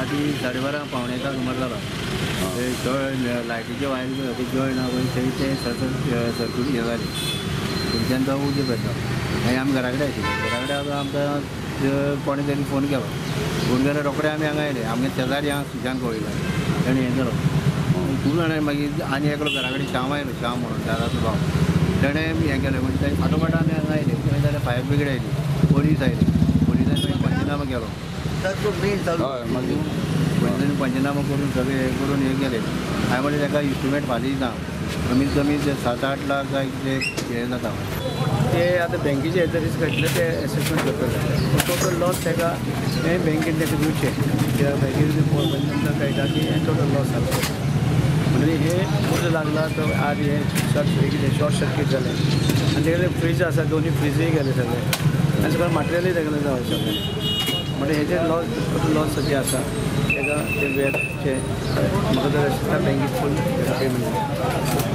राती 12:30 12:45 सुमार जाला. ते लायटीचे वायर ते जॉयन आहा पळय थंय ते सर्क्यूट हें जालें, थंयच्यान तो उजो पेटलो. मागीर आमी घरा कडेन आशिल्ले, घरा कडेन आतां आमकां कोणें तरी फोन केलो, फोन केलो रोखडे आमी हांगा आयले. आमगे शेजारी आहा सुशांत कवळीकार, तेणें हें केलो. खूब जाणां मागीर आनी एकलो घरा कडेन श्याम आयलो, श्याम म्हणून दादाचो भाव, तेणें हें केलें. म्हणजे तेणें फाटोफाट आमी हांगा आयले. थंय जाल्यार फायर ब्रिगेड आयली, पोलीस आयले, पोलिसांनी मागीर पंचनामा केलो. मागीर पोलिसांनी पंचनामा करून सगळें हें करून हें केलें. हांवें म्हणलें ताका इस्टिमेट फाल्यां दिता, कमीत कमी ते 7-8 लाख काय कितें हें जाता. ते आतां बँकेचे हेजेर रिस्क आशिल्लें ते एसेसमेंट करपाक जाय. टोटल लॉस ताका हें बँकेन ताका दिवचें, कित्याक बँकेन आमकां कळटा की हें टोटल लॉस जालो. म्हणजे हे उजो लागला तो आज हें शॉर्ट कितें शॉर्ट सर्कीट जालें आनी तेगेले फ्रीज आसा, दोनूय फ्रिजूय गेले सगळे आनी सगळें मटेरियलूय तेगेलें जावं सगळें. म्हणजे हेजेर लॉस टोटल लॉस जे आसा ताका ते वेचे म्हाका तर दिसता बँकेक फूल पेमेंट.